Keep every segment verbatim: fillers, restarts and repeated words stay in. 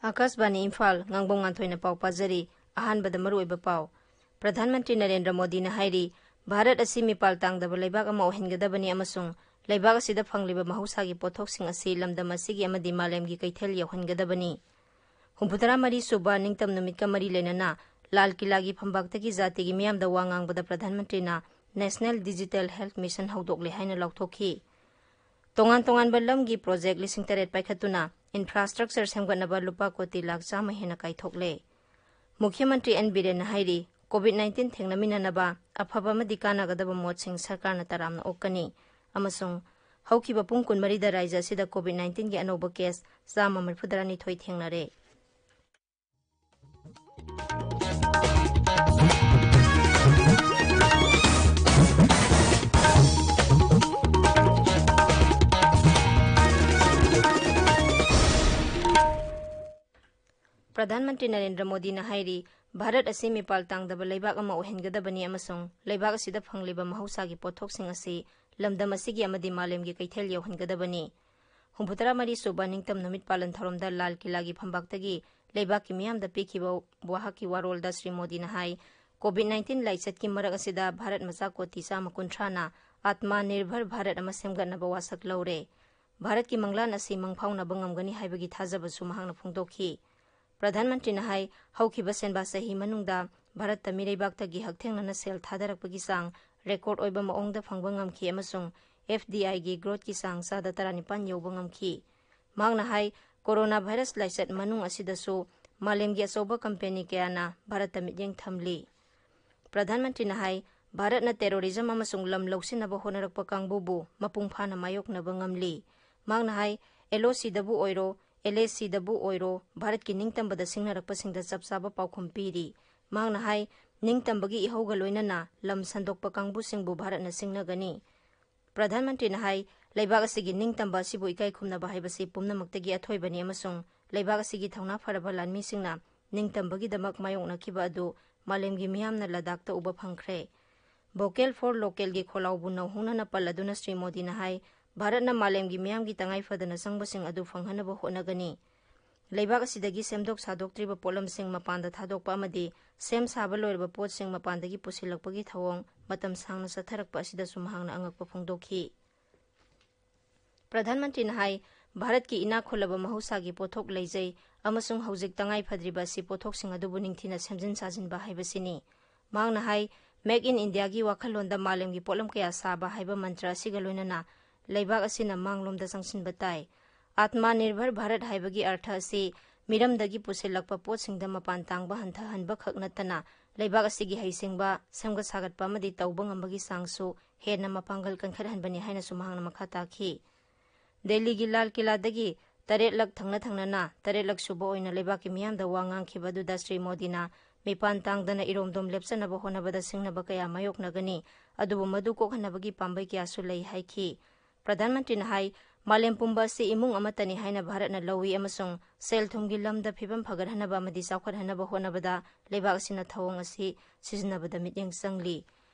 ꯑꯥꯀꯥꯁꯕꯥꯅꯤ ꯏꯝꯐꯥꯜ, ꯉꯥꯡꯕꯝ ꯉꯥꯟꯊꯣꯏꯅ ꯄꯥꯎ ꯄꯥꯖꯔꯤ꯫ ꯑꯍꯥꯟꯕꯗ ꯃꯔꯨꯑꯣꯏꯕ ꯄꯥꯎ꯫ ꯄ꯭ꯔꯙꯥꯟ ꯃꯟꯇ꯭ꯔꯤ ꯅꯔꯦꯟꯗ꯭ꯔ ꯃꯣꯗꯤꯅ ꯍꯥꯏꯔꯤ, ꯚꯥꯔꯠ ꯑꯁꯤ ꯃꯤꯄꯥꯜ ꯇꯥꯡꯗꯕ ꯂꯩꯕꯥꯛ ꯑꯃ ꯑꯣꯏꯍꯟꯒꯗꯕꯅꯤ ꯑꯃꯁꯨꯡ ꯂꯩꯕꯥꯛ ꯑꯁꯤꯗ ꯐꯪꯂꯤꯕ ꯃꯍꯧꯁꯥꯒꯤ ꯄꯣꯠꯊꯣꯛꯁꯤꯡ ꯑꯁꯤ ꯂꯝꯗꯝ ꯑꯁꯤꯒꯤ ꯑꯃꯗꯤ ꯃꯥꯂꯦꯝꯒꯤ ꯀꯩꯊꯦꯜ ꯌꯧꯍꯟꯒꯗꯕꯅꯤ꯫ ꯍꯨꯝꯐꯨꯇꯔꯥ ꯃꯔꯤ ꯁꯨꯕ ꯅꯤꯡꯇꯝ ꯅꯨꯃꯤꯠꯀ ꯃꯔꯤ ꯂꯩꯅꯅ ꯂꯥꯜ ꯀꯤꯂꯥꯒꯤ ꯐꯝꯕꯥꯛꯇꯒꯤ ꯖꯥꯇꯤꯒꯤ ꯃꯤꯌꯥꯝꯗ ꯋꯥ ꯉꯥꯡꯕꯗ ꯄ꯭ꯔꯙꯥꯟ ꯃꯟꯇ꯭ꯔꯤꯅ National Digital Health Mission ꯍꯧꯗꯣꯛꯂꯦ ꯍꯥꯏꯅ ꯂꯥꯎꯊꯣꯛꯈꯤ꯫ ꯇꯣꯉꯥꯟ ꯇꯣꯉꯥꯟꯕ ꯂꯝꯒꯤ ꯄ꯭ꯔꯣꯖꯦꯛ ꯂꯤꯁꯤꯡ ꯇꯔꯦꯠ ꯄꯥꯏꯈꯠꯇꯨꯅ ꯏꯟꯐ꯭ꯔꯥꯁ꯭ꯇ꯭ꯔꯛꯆꯔ ꯁꯦꯝꯒꯠꯅꯕ ꯂꯨꯄꯥ ꯀꯣꯇꯤ ꯂꯥꯈ ꯆꯥꯝꯃ ꯍꯦꯟꯅ ꯀꯥꯏꯊꯣꯛꯂꯦ꯫ ꯃꯨꯈ꯭ꯌ ꯃꯟꯇ꯭ꯔꯤ ꯑꯦꯟ ꯕꯤꯔꯦꯟꯅ ꯍꯥꯏꯔꯤ, ꯀꯣꯚꯤꯗ ꯅꯥꯏꯟꯇꯤꯟ ꯊꯦꯡꯅꯃꯤꯟꯅꯅꯕ ꯑꯐꯕ ꯑꯃꯗꯤ ꯀꯥꯟꯅꯒꯗꯕ ꯃꯣꯠꯁꯤꯡ ꯁꯔꯀꯥꯔꯅ ꯇꯔꯥꯝꯅ ꯑꯣꯛꯀꯅꯤ ꯑꯃꯁꯨꯡ ꯍꯧꯈꯤꯕ ꯄꯨꯡ ꯀꯨꯟꯃꯔꯤꯗ ꯔꯥꯖ꯭ꯌ ꯑꯁꯤꯗ ꯀꯣꯚꯤꯗ ꯅꯥꯏꯟꯇꯤꯟꯒꯤ ꯑꯅꯧꯕ ꯀꯦꯁ ꯆꯥꯝꯃ ꯃꯔꯤꯐꯨꯇꯔꯥꯅꯤꯊꯣꯏ ꯊꯦꯡꯅꯔꯦ꯫ ꯄ꯭ꯔꯙꯥꯟ ꯃꯟꯇ꯭ꯔꯤ ꯅꯔꯦꯟꯗ꯭ꯔ ꯃꯣꯗꯤꯅ ꯍꯥꯏꯔꯤ, ꯚꯥꯔꯠ ꯑꯁꯤ ꯃꯤꯄꯥꯜ ꯇꯥꯡꯗꯕ ꯂꯩꯕꯥꯛ ꯑꯃ ꯑꯣꯏꯍꯟꯒꯗꯕꯅꯤ ꯑꯃꯁꯨꯡ ꯂꯩꯕꯥꯛ ꯑꯁꯤꯗ ꯐꯪꯂꯤꯕ ꯃꯍꯧꯁꯥꯒꯤ ꯄꯣꯠꯊꯣꯛꯁꯤꯡ ꯑꯁꯤ ꯂꯝꯗꯝ ꯑꯁꯤꯒꯤ ꯑꯃꯗꯤ ꯃꯥꯂꯦꯝꯒꯤ ꯀꯩꯊꯦꯜ ꯌꯧꯍꯟꯒꯗꯕꯅꯤ꯫ ꯍꯨꯝꯐꯨꯇꯔꯥ ꯃꯔꯤ ꯁꯨꯕ ꯅꯤꯡꯇꯝ ꯅꯨꯃꯤꯠ ꯄꯥꯂꯟ ꯊꯧꯔꯝꯗ ꯂꯥꯜ ꯀꯤꯂꯥꯒꯤ ꯐꯝꯕꯥꯛꯇꯒꯤ ꯂꯩꯕꯥꯛꯀꯤ ꯃꯤꯌꯥꯝꯗ ꯄꯤꯈꯤꯕ ꯋꯥꯍꯛꯀꯤ ꯋꯥꯔꯣꯜꯗ ꯁ꯭ꯔꯤ ꯃꯣꯗꯤꯅ ꯍꯥꯏ, ꯀꯣꯚꯤꯗ ꯅꯥꯏꯟꯇꯤꯟ ꯂꯥꯏꯆꯠꯀꯤ ꯃꯔꯛ ꯑꯁꯤꯗ ꯚꯥꯔꯠ ꯃꯆꯥ ꯀꯣꯇꯤ ꯆꯥꯝꯃ ꯀꯨꯟꯊ꯭ꯔꯥꯅ ꯑꯥꯠꯃ ꯅꯤꯔꯚꯔ ꯚꯥꯔꯠ ꯑꯃ ꯁꯦꯝꯒꯠꯅꯕ ꯋꯥꯁꯛ ꯂꯧꯔꯦ꯫ ꯚꯥꯔꯠꯀꯤ ꯃꯪꯂꯥꯟ ꯑꯁꯤ ꯃꯪꯐꯥꯎꯅꯕ ꯉꯝꯒꯅꯤ ꯍꯥꯏꯕꯒꯤ ꯊꯥꯖꯕꯁꯨ ꯃꯍꯥꯛꯅ ꯐꯣꯡꯗꯣꯛꯈꯤ꯫ ꯄ꯭ꯔꯙꯥꯟ ꯃꯟꯇ꯭ꯔꯤꯅ ꯍꯥꯏ, ꯍꯧꯈꯤꯕ ꯁꯦꯟꯕꯥ ꯆꯍꯤ ꯃꯅꯨꯡꯗ ꯚꯥꯔꯠꯇ ꯃꯤꯔꯩꯕꯥꯛꯇꯒꯤ ꯍꯛꯊꯦꯡꯅꯅ ꯁꯦꯜ ꯊꯥꯗꯔꯛꯄꯒꯤ ꯆꯥꯡ ꯔꯦꯀꯣꯔꯗ ꯑꯣꯏꯕ ꯃꯑꯣꯡꯗ ꯐꯪꯕ ꯉꯝꯈꯤ ꯑꯃꯁꯨꯡ ꯑꯦꯐ ꯗꯤ ꯑꯥꯏꯒꯤ ꯒ꯭ꯔꯣꯊꯀꯤ ꯆꯥꯡ ꯆꯥꯗ ꯇꯔꯥꯅꯤꯄꯥꯟ ꯌꯧꯕ ꯉꯝꯈꯤ꯫ ꯃꯍꯥꯛꯅ ꯍꯥꯏ, ꯀꯣꯔꯣꯅꯥ ꯚꯥꯏꯔꯁ ꯂꯥꯏꯆꯠ ꯃꯅꯨꯡ ꯑꯁꯤꯗꯁꯨ ꯃꯥꯂꯦꯝꯒꯤ ꯑꯆꯧꯕ ꯀꯝꯄꯦꯅꯤ ꯀꯌꯥꯅ ꯚꯥꯔꯠꯇ ꯃꯤꯠꯌꯦꯡ ꯊꯝꯂꯤ꯫ ꯄ꯭ꯔꯙꯥꯟ ꯃꯟꯇ꯭ꯔꯤꯅ ꯍꯥꯏ, ꯚꯥꯔꯠꯅ ꯇꯦꯔꯣꯔꯤꯖꯝ ꯑꯃꯁꯨꯡ ꯂꯝ ꯂꯧꯁꯤꯟꯅꯕ ꯍꯣꯠꯅꯔꯛꯄ ꯀꯥꯡꯕꯨꯕꯨ ꯃꯄꯨꯡ ꯐꯥꯅ ꯃꯥꯌꯣꯛꯅꯕ ꯉꯝꯂꯤ꯫ ꯃꯍꯥꯛꯅ ꯍꯥꯏ, ꯑꯦꯜ ꯑꯣ ꯁꯤꯗꯕꯨ ꯑꯣꯏꯔꯣ, ꯑꯦꯜ ꯑꯦ ꯁꯤꯗꯕꯨ ꯑꯣꯏꯔꯣ, ꯚꯥꯔꯠꯀꯤ ꯅꯤꯡꯇꯝꯕꯗ ꯁꯤꯡꯅꯔꯛꯄꯁꯤꯡꯗ ꯆꯞ ꯆꯥꯕ ꯄꯥꯎꯈꯨꯝ ꯄꯤꯔꯤ꯫ ꯃꯍꯥꯛꯅ ꯍꯥꯏ, ꯅꯤꯡꯇꯝꯕꯒꯤ ꯏꯍꯧꯒ ꯂꯣꯏꯅꯅ ꯂꯝ ꯁꯟꯗꯣꯛꯄ ꯀꯥꯡꯕꯨꯁꯤꯡꯕꯨ ꯚꯥꯔꯠꯅ ꯁꯤꯡꯅꯒꯅꯤ꯫ ꯄ꯭ꯔꯙꯥꯟ ꯃꯟꯇ꯭ꯔꯤꯅ ꯍꯥꯏ, ꯂꯩꯕꯥꯛ ꯑꯁꯤꯒꯤ ꯅꯤꯡꯇꯝꯕ ꯑꯁꯤꯕꯨ ꯏꯀꯥꯏ ꯈꯨꯝꯅꯕ ꯍꯥꯏꯕꯁꯤ ꯄꯨꯝꯅꯃꯛꯇꯒꯤ ꯑꯊꯣꯏꯕꯅꯤ ꯑꯃꯁꯨꯡ ꯂꯩꯕꯥꯛ ꯑꯁꯤꯒꯤ ꯊꯧꯅꯥ ꯐꯔꯕ ꯂꯥꯟꯃꯤꯁꯤꯡꯅ ꯅꯤꯡꯇꯝꯕꯒꯤꯗꯃꯛ ꯃꯥꯌꯣꯛꯅꯈꯤꯕ ꯑꯗꯨ ꯃꯥꯂꯦꯝꯒꯤ ꯃꯤꯌꯥꯝꯅ ꯂꯗꯥꯈꯇ ꯎꯕ ꯐꯪꯈ꯭ꯔꯦ꯫ Vocal for Localꯒꯤ ꯈꯣꯜꯂꯥꯎꯕꯨ ꯅꯧꯍꯧꯅꯅ ꯄꯜꯂꯗꯨꯅ ꯁ꯭ꯔꯤ ꯃꯣꯗꯤꯅ ꯍꯥꯏ, ꯚꯥꯔꯠꯅ ꯃꯥꯂꯦꯝꯒꯤ ꯃꯤꯌꯥꯝꯒꯤ ꯇꯉꯥꯏ ꯐꯗꯅ ꯆꯪꯕꯁꯤꯡ ꯑꯗꯨ ꯐꯪꯍꯟꯅꯕ ꯍꯣꯠꯅꯒꯅꯤ꯫ ꯂꯩꯕꯥꯛ ꯑꯁꯤꯗꯒꯤ ꯁꯦꯝꯗꯣꯛ ꯁꯥꯗꯣꯛꯇ꯭ꯔꯤꯕ ꯄꯣꯠꯂꯝꯁꯤꯡ ꯃꯄꯥꯟꯗ ꯊꯥꯗꯣꯛꯄ ꯑꯃꯗꯤ ꯁꯦꯝ ꯁꯥꯕ ꯂꯣꯏꯔꯕ ꯄꯣꯠꯁꯤꯡ ꯃꯄꯥꯟꯗꯒꯤ ꯄꯨꯁꯤꯜꯂꯛꯄꯒꯤ ꯊꯧꯑꯣꯡ ꯃꯇꯝ ꯁꯥꯡꯅ ꯆꯠꯊꯔꯛꯄ ꯑꯁꯤꯗꯁꯨ ꯃꯍꯥꯛꯅ ꯑꯉꯛꯄ ꯐꯣꯡꯗꯣꯛꯈꯤ꯫ ꯄ꯭ꯔꯙꯥꯟ ꯃꯟꯇ꯭ꯔꯤꯅ ꯍꯥꯏ, ꯚꯥꯔꯠꯀꯤ ꯏꯅꯥꯛ ꯈꯨꯜꯂꯕ ꯃꯍꯧꯁꯥꯒꯤ ꯄꯣꯠꯊꯣꯛ ꯂꯩꯖꯩ ꯑꯃꯁꯨꯡ ꯍꯧꯖꯤꯛ ꯇꯉꯥꯏ ꯐꯗ꯭ꯔꯤꯕ ꯑꯁꯤ ꯄꯣꯠꯊꯣꯛꯁꯤꯡ ꯑꯗꯨꯕꯨ ꯅꯤꯡꯊꯤꯅ ꯁꯦꯝꯖꯤꯟ ꯁꯥꯖꯤꯟꯕ ꯍꯥꯏꯕꯁꯤꯅꯤ꯫ ꯃꯍꯥꯛꯅ ꯍꯥꯏ, Make in Indiaꯒꯤ ꯋꯥꯈꯜꯂꯣꯟꯗ ꯃꯥꯂꯦꯝꯒꯤ ꯄꯣꯠꯂꯝ ꯀꯌꯥ ꯁꯥꯕ ꯍꯥꯏꯕ ꯃꯟꯇ꯭ꯔ ꯑꯁꯤꯒ ꯂꯣꯏꯅꯅ ꯂꯩꯕꯥꯛ ꯑꯁꯤꯅ ꯃꯥꯡꯂꯣꯝꯗ ꯆꯪꯁꯤꯟꯕ ꯇꯥꯏ꯫ ꯑꯥꯠꯃꯥ ꯅꯤꯔꯚꯔ ꯚꯥꯔꯠ ꯍꯥꯏꯕꯒꯤ ꯑꯔꯊ ꯑꯁꯤ ꯃꯤꯔꯝꯗꯒꯤ ꯄꯨꯁꯤꯜꯂꯛꯄ ꯄꯣꯠꯁꯤꯡꯗ ꯃꯄꯥꯟ ꯇꯥꯡꯕ ꯍꯟꯊꯍꯟꯕ ꯈꯛ ꯅꯠꯇꯅ ꯂꯩꯕꯥꯛ ꯑꯁꯤꯒꯤ ꯍꯩꯁꯤꯡꯕ, ꯁꯦꯝꯒꯠ ꯁꯥꯒꯠꯄ ꯑꯃꯗꯤ ꯇꯧꯕ ꯉꯝꯕꯒꯤ ꯆꯥꯡꯁꯨ ꯍꯦꯟꯅ ꯃꯄꯥꯡꯒꯜ ꯀꯟꯈꯠꯍꯟꯕꯅꯤ ꯍꯥꯏꯅꯁꯨ ꯃꯍꯥꯛꯅ ꯃꯈꯥ ꯇꯥꯈꯤ꯫ ꯗꯦꯜꯂꯤꯒꯤ ꯂꯥꯜ ꯀꯤꯂꯥꯗꯒꯤ ꯇꯔꯦꯠꯂꯛ ꯊꯪꯅ ꯊꯪꯅꯅ ꯇꯔꯦꯠꯂꯛ ꯁꯨꯕ ꯑꯣꯏꯅ ꯂꯩꯕꯥꯛꯀꯤ ꯃꯤꯌꯥꯝꯗ ꯋꯥ ꯉꯥꯡꯈꯤꯕ ꯑꯗꯨꯗ ꯁ꯭ꯔꯤ ꯃꯣꯗꯤꯅ ꯃꯤꯄꯥꯟ ꯇꯥꯡꯗꯅ ꯏꯔꯣꯝꯗꯣꯝ ꯂꯦꯞꯆꯅꯕ ꯍꯣꯠꯅꯕꯗ ꯁꯤꯡꯅꯕ ꯀꯌꯥ ꯃꯥꯌꯣꯛꯅꯒꯅꯤ, ꯑꯗꯨꯕꯨ ꯃꯗꯨ ꯀꯣꯛꯍꯟꯅꯕꯒꯤ ꯄꯥꯝꯕꯩ ꯀꯌꯥꯁꯨ ꯂꯩ ꯍꯥꯏꯈꯤ꯫ ꯄ꯭ꯔꯙꯥꯟ ꯃꯟꯇ꯭ꯔꯤꯅ ꯍꯥꯏ, ꯃꯥꯂꯦꯝ ꯄꯨꯝꯕ ꯑꯁꯤ ꯏꯃꯨꯡ ꯑꯃꯠꯇꯅꯤ ꯍꯥꯏꯅ ꯚꯥꯔꯠꯅ ꯂꯧꯏ ꯑꯃꯁꯨꯡ ꯁꯦꯜ ꯊꯨꯝꯒꯤ ꯂꯝꯗ ꯐꯤꯕꯝ ꯐꯒꯠꯍꯟꯅꯕ ꯑꯃꯗꯤ ꯆꯥꯎꯈꯠꯍꯟꯅꯕ ꯍꯣꯠꯅꯕꯗ ꯂꯩꯕꯥꯛ ꯑꯁꯤꯅ ꯊꯧꯑꯣꯡ ꯑꯁꯤ ꯁꯤꯖꯤꯟꯅꯕꯗ ꯃꯤꯠꯌꯦꯡ ꯆꯪꯂꯤ꯫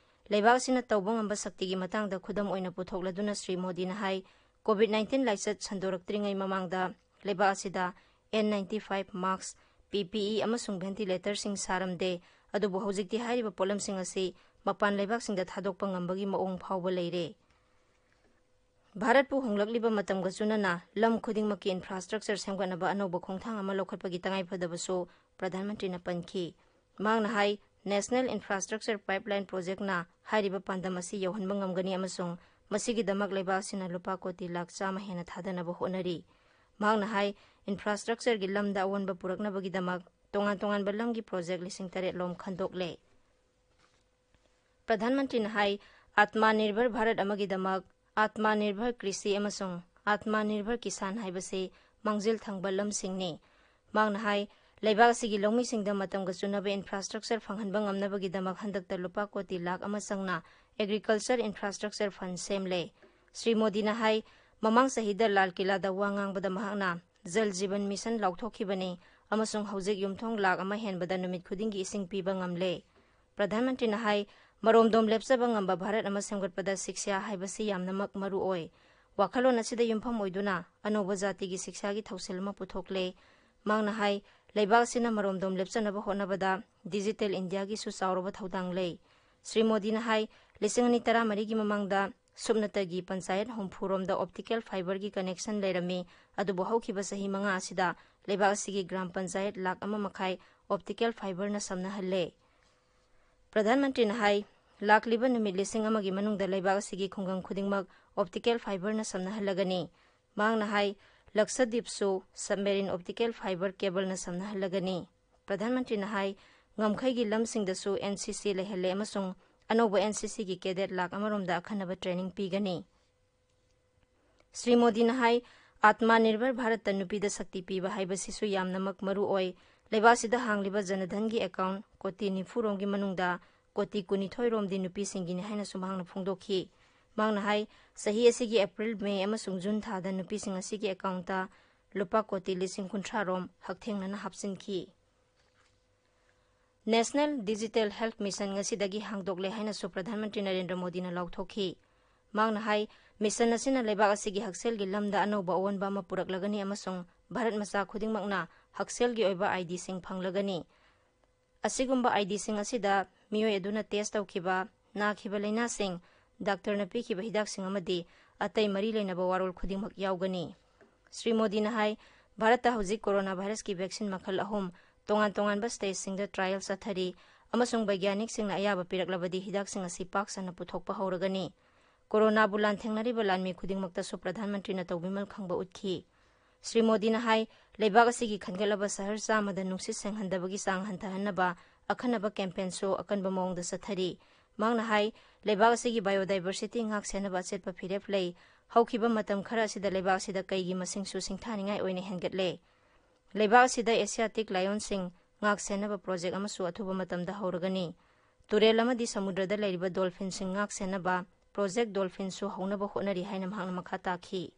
ꯂꯩꯕꯥꯛ ꯑꯁꯤꯅ ꯇꯧꯕ ꯉꯝꯕ ꯁꯛꯇꯤꯒꯤ ꯃꯇꯥꯡꯗ ꯈꯨꯗꯝ ꯑꯣꯏꯅ ꯄꯨꯊꯣꯛꯂꯗꯨꯅ ꯁ꯭ꯔꯤ ꯃꯣꯗꯤꯅ ꯍꯥꯏ, COVID nineteen ꯂꯥꯏꯆꯠ ꯁꯟꯗꯣꯔꯛꯇ꯭ꯔꯤꯉꯩ ꯃꯃꯥꯡꯗ ꯂꯩꯕꯥꯛ ꯑꯁꯤꯗ N ninety five mask, P P E ꯑꯃꯁꯨꯡ ventilatorꯁꯤꯡ ꯁꯥꯔꯝꯗꯦ, ꯑꯗꯨꯕꯨ ꯍꯧꯖꯤꯛꯇꯤ ꯍꯥꯏꯔꯤꯕ ꯄꯣꯠꯂꯝꯁꯤꯡ ꯑꯁꯤ ꯃꯄꯥꯟ ꯂꯩꯕꯥꯛꯁꯤꯡꯗ ꯊꯥꯗꯣꯛꯄ ꯉꯝꯕꯒꯤ ꯃꯑꯣꯡ ꯐꯥꯎꯕ ꯂꯩꯔꯦ꯫ ꯚꯥꯔꯠꯄꯨ ꯍꯣꯡꯂꯛꯂꯤꯕ ꯃꯇꯝꯒ ꯆꯨꯅꯅ ꯂꯝ ꯈꯨꯗꯤꯡꯃꯛꯀꯤ infrastructure ꯁꯦꯝꯒꯠꯅꯕ ꯑꯅꯧꯕ ꯈꯣꯡꯊꯥꯡ ꯑꯃ ꯂꯧꯈꯠꯄꯒꯤ ꯇꯉꯥꯏꯐꯗꯕꯁꯨ ꯄ꯭ꯔꯙꯥꯟ ꯃꯟꯇ꯭ꯔꯤꯅ ꯄꯟꯈꯤ꯫ ꯃꯍꯥꯛꯅ ꯍꯥꯏ, National Infrastructure Pipeline Projectꯅ ꯍꯥꯏꯔꯤꯕ ꯄꯥꯟꯗꯝ ꯑꯁꯤ ꯌꯧꯍꯟꯕ ꯉꯝꯒꯅꯤ ꯑꯃꯁꯨꯡ ꯃꯁꯤꯒꯤꯗꯃꯛ ꯂꯩꯕꯥꯛ ꯑꯁꯤꯅ ꯂꯨꯄꯥ ꯀꯣꯇꯤ ꯂꯥꯈ ꯆꯥꯝꯃ ꯍꯦꯟꯅ ꯊꯥꯗꯅꯕ ꯍꯣꯠꯅꯔꯤ꯫ ꯃꯍꯥꯛꯅ ꯍꯥꯏ, infrastructureꯒꯤ ꯂꯝꯗ ꯑꯑꯣꯟꯕ ꯄꯨꯔꯛꯅꯕꯒꯤꯗꯃꯛ ꯇꯣꯉꯥꯟ ꯇꯣꯉꯥꯟꯕ ꯂꯝꯒꯤ project ꯂꯤꯁꯤꯡ ꯇꯔꯦꯠ ꯂꯣꯝ ꯈꯟꯗꯣꯛꯂꯦ꯫ ꯄ꯭ꯔꯙꯥꯟ ꯃꯟꯇ꯭ꯔꯤꯅ ꯍꯥꯏ, ꯑꯥꯠꯃꯥ ꯅꯤꯔꯚꯔ ꯚꯥꯔꯠ ꯑꯃꯒꯤꯗꯃꯛ ꯑꯥꯠꯃꯥ ꯅꯤꯔꯚꯔ ꯀ꯭ꯔꯤꯁꯤ ꯑꯃꯁꯨꯡ ꯑꯥꯠꯃꯥ ꯅꯤꯔꯚꯔ ꯀꯤꯁꯥꯟ ꯍꯥꯏꯕꯁꯤ ꯃꯥꯡꯖꯤꯜ ꯊꯪꯕ ꯂꯝꯁꯤꯡꯅꯤ꯫ ꯃꯍꯥꯛꯅ ꯍꯥꯏ, ꯂꯩꯕꯥꯛ ꯑꯁꯤꯒꯤ ꯂꯧꯃꯤꯁꯤꯡꯗ ꯃꯇꯝꯒ ꯆꯨꯅꯕ infrastructure ꯐꯪꯍꯟꯕ ꯉꯝꯅꯕꯒꯤꯗꯃꯛ ꯍꯟꯗꯛꯇ ꯂꯨꯄꯥ ꯀꯣꯇꯤ ꯂꯥꯈ ꯑꯃ ꯆꯪꯅ Agriculture Infrastructure Fund ꯁꯦꯝꯂꯦ꯫ ꯁ꯭ꯔꯤ ꯃꯣꯗꯤꯅ ꯍꯥꯏ, ꯃꯃꯥꯡ ꯆꯍꯤꯗ ꯂꯥꯜ ꯀꯤꯂꯥꯗ ꯋꯥ ꯉꯥꯡꯕꯗ ꯃꯍꯥꯛꯅ ꯖꯜ ꯖꯤꯕꯟ ꯃꯤꯁꯟ ꯂꯥꯎꯊꯣꯛꯈꯤꯕꯅꯤ꯫ ꯑꯃꯁꯨꯡ ꯍꯧꯖꯤꯛ ꯌꯨꯝꯊꯣꯡ ꯂꯥꯈ ꯑꯃ ꯍꯦꯟꯕꯗ ꯅꯨꯃꯤꯠ ꯈꯨꯗꯤꯡꯒꯤ ꯏꯁꯤꯡ ꯄꯤꯕ ꯉꯝꯂꯦ꯫ ꯄ꯭ꯔꯙꯥꯟ ꯃꯟꯇ꯭ꯔꯤꯅ ꯍꯥꯏ, ꯃꯔꯣꯝꯗꯣꯝ ꯂꯦꯞꯆꯕ ꯉꯝꯕ ꯚꯥꯔꯠ ꯑꯃ ꯁꯦꯝꯒꯠꯄꯗ ꯁꯤꯛꯁ꯭ꯌꯥ ꯍꯥꯏꯕꯁꯤ ꯌꯥꯝꯅꯃꯛ ꯃꯔꯨ ꯑꯣꯏ꯫ ꯋꯥꯈꯜꯂꯣꯟ ꯑꯁꯤꯗ ꯌꯨꯝꯐꯝ ꯑꯣꯏꯗꯨꯅ ꯑꯅꯧꯕ ꯖꯥꯇꯤꯒꯤ ꯁꯤꯛꯁ꯭ꯌꯥꯒꯤ ꯊꯧꯁꯤꯜ ꯑꯃ ꯄꯨꯊꯣꯛꯂꯦ꯫ ꯃꯍꯥꯛꯅ ꯍꯥꯏ, ꯂꯩꯕꯥꯛ ꯑꯁꯤꯅ ꯃꯔꯣꯝꯗꯣꯝ ꯂꯦꯞꯆꯅꯕ ꯍꯣꯠꯅꯕꯗ ꯗꯤꯖꯤꯇꯦꯜ ꯏꯟꯗꯤꯌꯥꯒꯤꯁꯨ ꯆꯥꯎꯔꯕ ꯊꯧꯗꯥꯡ ꯂꯩ꯫ ꯁ꯭ꯔꯤ ꯃꯣꯗꯤꯅ ꯍꯥꯏ, ꯂꯤꯁꯤꯡ ꯑꯅꯤ ꯇꯔꯥꯃꯔꯤꯒꯤ ꯃꯃꯥꯡꯗ ꯁꯨꯞꯅꯇꯒꯤ ꯄꯟꯆꯥꯌꯠ ꯍꯨꯝꯐꯨ ꯔꯣꯝꯗ ꯑꯣꯞꯇꯤꯀꯦꯜ ꯐꯥꯏꯕꯔꯒꯤ ꯀꯅꯦꯛꯁꯟ ꯂꯩꯔꯝꯃꯤ, ꯑꯗꯨꯕꯨ ꯍꯧꯈꯤꯕ ꯆꯍꯤ ꯃꯉꯥ ꯑꯁꯤꯗ ꯂꯩꯕꯥꯛ ꯑꯁꯤꯒꯤ ꯒ꯭ꯔꯥꯝ ꯄꯟꯆꯥꯌꯠ ꯂꯥꯈ ꯑꯃ ꯃꯈꯥꯏ ꯑꯣꯞꯇꯤꯀꯦꯜ ꯐꯥꯏꯕꯔꯅ ꯁꯝꯅꯍꯜꯂꯦ꯫ ꯄ꯭ꯔꯙꯥꯟ ꯃꯟꯇ꯭ꯔꯤꯅ ꯍꯥꯏ, ꯂꯥꯛꯂꯤꯕ ꯅꯨꯃꯤꯠ ꯂꯤꯁꯤꯡ ꯑꯃꯒꯤ ꯃꯅꯨꯡꯗ ꯂꯩꯕꯥꯛ ꯑꯁꯤꯒꯤ ꯈꯨꯡꯒꯪ ꯈꯨꯗꯤꯡꯃꯛ ꯑꯣꯞꯇꯤꯀꯦꯜ ꯐꯥꯏꯕꯔꯅ ꯁꯝꯅꯍꯜꯂꯒꯅꯤ꯫ ꯃꯍꯥꯛꯅ ꯍꯥꯏ, ꯂꯛꯁꯗꯤꯞꯁꯨ ꯁꯕꯃꯦꯔꯤꯟ ꯑꯣꯞꯇꯤꯀꯦꯜ ꯐꯥꯏꯕꯔ ꯀꯦꯕꯜꯅ ꯁꯝꯅꯍꯜꯂꯒꯅꯤ꯫ ꯄ꯭ꯔꯙꯥꯟ ꯃꯟꯇ꯭ꯔꯤꯅ ꯍꯥꯏ, ꯉꯝꯈꯩꯒꯤ ꯂꯝꯁꯤꯡꯗꯁꯨ ꯑꯦꯟ ꯁꯤ ꯁꯤ ꯂꯩꯍꯜꯂꯦ ꯑꯃꯁꯨꯡ ꯑꯅꯧꯕ ꯑꯦꯟ ꯁꯤ ꯁꯤꯒꯤ ꯀꯦꯗꯦꯠ ꯂꯥꯈ ꯑꯃꯔꯣꯝꯗ ꯑꯈꯟꯅꯕ ꯇ꯭ꯔꯦꯅꯤꯡ ꯄꯤꯒꯅꯤ꯫ ꯁ꯭ꯔꯤ ꯃꯣꯗꯤꯅ ꯍꯥꯏ, ꯑꯥꯠꯃꯥ ꯅꯤꯔꯚꯔ ꯚꯥꯔꯠꯇ ꯅꯨꯄꯤꯗ ꯁꯛꯇꯤ ꯄꯤꯕ ꯍꯥꯏꯕꯁꯤꯁꯨ ꯌꯥꯝꯅꯃꯛ ꯃꯔꯨ ꯑꯣꯏ꯫ ꯂꯩꯕꯥꯛ ꯑꯁꯤꯗ ꯍꯥꯡꯂꯤꯕ ꯖꯅꯙꯟꯒꯤ ꯑꯦꯀꯥꯎꯟ ꯀꯣꯇꯤ ꯅꯤꯐꯨ ꯔꯣꯝꯒꯤ ꯃꯅꯨꯡꯗ ꯀꯣꯇꯤ ꯀꯨꯟꯅꯤꯊꯣꯏ ꯔꯣꯝꯗꯤ ꯅꯨꯄꯤꯁꯤꯡꯒꯤꯅꯤ ꯍꯥꯏꯅꯁꯨ ꯃꯍꯥꯛꯅ ꯐꯣꯡꯗꯣꯛꯈꯤ꯫ ꯃꯍꯥꯛꯅ ꯍꯥꯏ, ꯆꯍꯤ ꯑꯁꯤꯒꯤ ꯑꯦꯄ꯭ꯔꯤꯜ, ꯃꯦ ꯑꯃꯁꯨꯡ ꯖꯨꯟ ꯊꯥꯗ ꯅꯨꯄꯤꯁꯤꯡ ꯑꯁꯤꯒꯤ ꯑꯦꯀꯥꯎꯟꯇ ꯂꯨꯄꯥ ꯀꯣꯇꯤ ꯂꯤꯁꯤꯡ ꯀꯨꯟꯊ꯭ꯔꯥ ꯔꯣꯝ ꯍꯛꯊꯦꯡꯅꯅ ꯍꯥꯞꯆꯤꯟꯈꯤ꯫ ꯅꯦꯁꯅꯦꯜ ꯗꯤꯖꯤꯇꯦꯜ ꯍꯦꯜꯊ ꯃꯤꯁꯟ ꯉꯁꯤꯗꯒꯤ ꯍꯥꯡꯗꯣꯛꯂꯦ ꯍꯥꯏꯅꯁꯨ ꯄ꯭ꯔꯙꯥꯟ ꯃꯟꯇ꯭ꯔꯤ ꯅꯔꯦꯟꯗ꯭ꯔ ꯃꯣꯗꯤꯅ ꯂꯥꯎꯊꯣꯛꯈꯤ꯫ ꯃꯍꯥꯛꯅ ꯍꯥꯏ, ꯃꯤꯁꯟ ꯑꯁꯤꯅ ꯂꯩꯕꯥꯛ ꯑꯁꯤꯒꯤ ꯍꯛꯁꯦꯜꯒꯤ ꯂꯝꯗ ꯑꯅꯧꯕ ꯑꯑꯣꯟꯕ ꯑꯃ ꯄꯨꯔꯛꯂꯒꯅꯤ ꯑꯃꯁꯨꯡ ꯚꯥꯔꯠ ꯃꯆꯥ ꯈꯨꯗꯤꯡꯃꯛꯅ ꯍꯛꯁꯦꯜꯒꯤ ꯑꯣꯏꯕ ꯑꯥꯏ ꯗꯤꯁꯤꯡ ꯐꯪꯂꯒꯅꯤ꯫ ꯑꯁꯤꯒꯨꯝꯕ ꯑꯥꯏ ꯗꯤꯁꯤꯡ ꯑꯁꯤꯗ ꯃꯤꯑꯣꯏ ꯑꯗꯨꯅ ꯇꯦꯁ ꯇꯧꯈꯤꯕ, ꯅꯥꯈꯤꯕ ꯂꯥꯏꯅꯥꯁꯤꯡ, ꯗꯥꯛꯇꯔꯅ ꯄꯤꯈꯤꯕ ꯍꯤꯗꯥꯛꯁꯤꯡ ꯑꯃꯗꯤ ꯑꯇꯩ ꯃꯔꯤ ꯂꯩꯅꯕ ꯋꯥꯔꯣꯜ ꯈꯨꯗꯤꯡꯃꯛ ꯌꯥꯎꯒꯅꯤ꯫ ꯁ꯭ꯔꯤ ꯃꯣꯗꯤꯅ ꯍꯥꯏ, ꯚꯥꯔꯠꯇ ꯍꯧꯖꯤꯛ ꯀꯣꯔꯣꯅꯥ ꯚꯥꯏꯔꯁꯀꯤ ꯚꯦꯛꯁꯤꯟ ꯃꯈꯜ ꯑꯍꯨꯝ ꯇꯣꯉꯥꯟ ꯇꯣꯉꯥꯟꯕ ꯁ꯭ꯇꯦꯖꯁꯤꯡꯗ ꯇ꯭ꯔꯥꯏꯌꯦꯜ ꯆꯠꯊꯔꯤ ꯑꯃꯁꯨꯡ ꯕꯩꯒ꯭ꯌꯥꯅꯤꯛꯁꯤꯡꯅ ꯑꯌꯥꯕ ꯄꯤꯔꯛꯂꯕꯗꯤ ꯍꯤꯗꯥꯛꯁꯤꯡ ꯑꯁꯤ ꯄꯥꯛ ꯁꯟꯅ ꯄꯨꯊꯣꯛꯄ ꯍꯧꯔꯒꯅꯤ꯫ ꯀꯣꯔꯣꯅꯥꯕꯨ ꯂꯥꯟꯊꯦꯡꯅꯔꯤꯕ ꯂꯥꯟꯃꯤ ꯈꯨꯗꯤꯡꯃꯛꯇꯁꯨ ꯄ꯭ꯔꯙꯥꯟ ꯃꯟꯇ꯭ꯔꯤꯅ ꯇꯧꯕꯤꯃꯜ ꯈꯪꯕ ꯎꯠꯈꯤ꯫ ꯁ꯭ꯔꯤ ꯃꯣꯗꯤꯅ ꯍꯥꯏ, ꯂꯩꯕꯥꯛ ꯑꯁꯤꯒꯤ ꯈꯟꯒꯠꯂꯕ ꯁꯍꯔ ꯆꯥꯝꯃꯗ ꯅꯨꯡꯁꯤꯠ ꯁꯦꯡꯍꯟꯗꯕꯒꯤ ꯆꯥꯡ ꯍꯟꯊꯍꯟꯅꯕ ꯑꯈꯟꯅꯕ ꯀꯦꯝꯄꯦꯟꯁꯨ ꯑꯀꯟꯕ ꯃꯑꯣꯡꯗ ꯆꯠꯊꯔꯤ꯫ ꯃꯍꯥꯛꯅ ꯍꯥꯏ, ꯂꯩꯕꯥꯛ ꯑꯁꯤꯒꯤ ꯕꯥꯏꯑꯣꯗꯥꯏꯚꯔꯁꯤꯇꯤ ꯉꯥꯛ ꯁꯦꯟꯅꯕ ꯑꯆꯦꯠꯄ ꯐꯤꯔꯦꯞ ꯂꯩ꯫ ꯍꯧꯈꯤꯕ ꯃꯇꯝ ꯈꯔ ꯑꯁꯤꯗ ꯂꯩꯕꯥꯛ ꯑꯁꯤꯗ ꯀꯩꯒꯤ ꯃꯁꯤꯡꯁꯨ ꯁꯤꯡꯊꯥꯅꯤꯡꯉꯥꯏ ꯑꯣꯏꯅ ꯍꯦꯟꯒꯠꯂꯦ꯫ ꯂꯩꯕꯥꯛ ꯑꯁꯤꯗ ꯑꯦꯁꯤꯌꯥꯇꯤꯛ ꯂꯥꯏꯑꯣꯟꯁꯤꯡ ꯉꯥꯛ ꯁꯦꯟꯅꯕ ꯄ꯭ꯔꯣꯖꯦꯛ ꯑꯃꯁꯨ ꯑꯊꯨꯕ ꯃꯇꯝꯗ ꯍꯧꯔꯒꯅꯤ꯫ ꯇꯨꯔꯦꯜ ꯑꯃꯗꯤ ꯁꯃꯨꯗ꯭ꯔꯗ ꯂꯩꯔꯤꯕ ꯗꯣꯜꯐꯤꯟꯁꯤꯡ ꯉꯥꯛ ꯁꯦꯟꯅꯕ ꯄ꯭ꯔꯣꯖꯦꯛ ꯗꯣꯜꯐꯤꯟꯁꯨ ꯍꯧꯅꯕ ꯍꯣꯠꯅꯔꯤ ꯍꯥꯏꯅ ꯃꯍꯥꯛꯅ ꯃꯈꯥ ꯇꯥꯈꯤ꯫